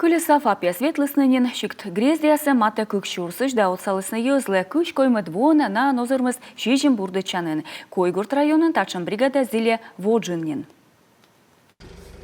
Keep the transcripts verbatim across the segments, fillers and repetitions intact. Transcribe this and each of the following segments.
Кольӧса ФАП-ъяс ветлісны нин сикт-грездъясӧ матӧ кык сюрсысь да отсалісны йӧзлы. Кызь коймӧд воын наӧн озырмис сизим бурдӧдчанін. Койгорт районын татшӧм бригада зільӧ во джын нин.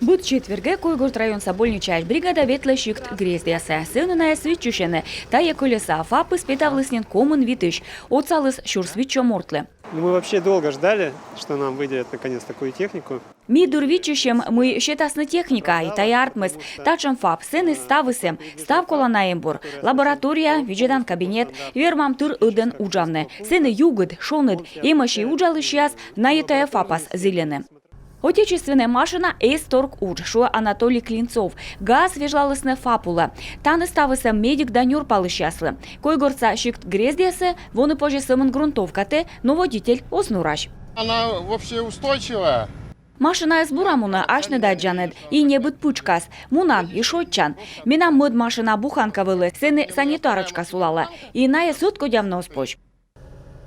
Быд четвергӧ Койгорт районса больничаысь бригада ветлӧ сикт-грездъясӧ. Сэні найӧс виччысьӧны. Тайӧ Кольӧса ФАП-ыс петавліс нин комын витысь. Отсаліс сюрс витсё мортлы. Ну, мы вообще долго ждали, что нам выделят наконец такую технику. Ми дыр виччысим, мый сетасны техника, и тайӧ артмис. Татшӧм ФАП, сэні ставыс эм, став колана эмбур, лаборатория, видзӧдан кабинет, вермам тыр ӧдӧн уджавны. Сэні югыд, шоныд, эмӧсь и уджалысьяс, найӧ тайӧ ФАП-ас зільӧны. Отечественнӧй машина эз торк удж, шуӧ Анатолий Клинцов. Газ вежлалісны ФАП улӧ. Тані ставыс эм медик да нёрпалысьяслы. Койгортса сикт-грездъясӧ воны позьӧ сӧмын грунтовкатӧ, но водитель оз нурась. Она вообще устойчивая. Машинаыс бура мунӧ, асьныд аддзанныд, и небыд пытшкас. Мунан и шойччан. Менам мӧд машина, буханка вӧлі, сэні санитарочка сулалӧ. И найӧс ӧткодявны оз позь.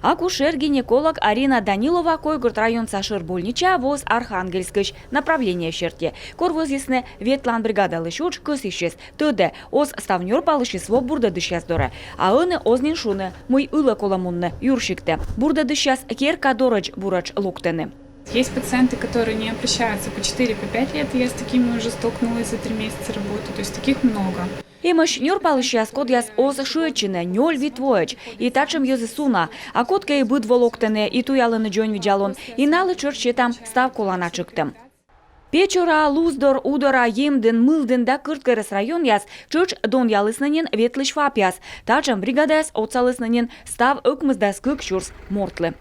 Акушер-гинеколог Арина Данилова Койгорт районса шӧр больничаӧ воис Архангельскысь, направление серти. Кор вӧзйисны ветлан бригадалысь удж, кӧсйысис, тӧдӧ, оз став нёрпалысьыс во бурдӧдысьяс дорӧ. А ӧні оз нин шуны, мый ылӧ колӧ мунны юрсиктӧ. Бурдӧдысьяс керка дорӧдз буретш локтӧны. Есть пациенты, которые не обращаются по четыре-пять лет, и я с такими уже столкнулась за три месяца работы, то есть таких много. Эмӧсь нёрпалысьяс, кодъяс оз шыӧдчыны нёль-вит воӧдз, и татшӧм йӧзыс уна. А кодкӧ и быд во локтӧны, и туялӧны дзоньвидзалун, и налы тшӧтш сетам став колана тшӧктӧм. Печора, Луздор, Удора, Емдін, Мылдін да Кӧрткерӧс районъяс тшӧтш донъялісны нин ветлысь ФАП-ъяс. Татшӧм бригадаяс отсалісны нин став ӧкмысдас кык сюрс мортлы.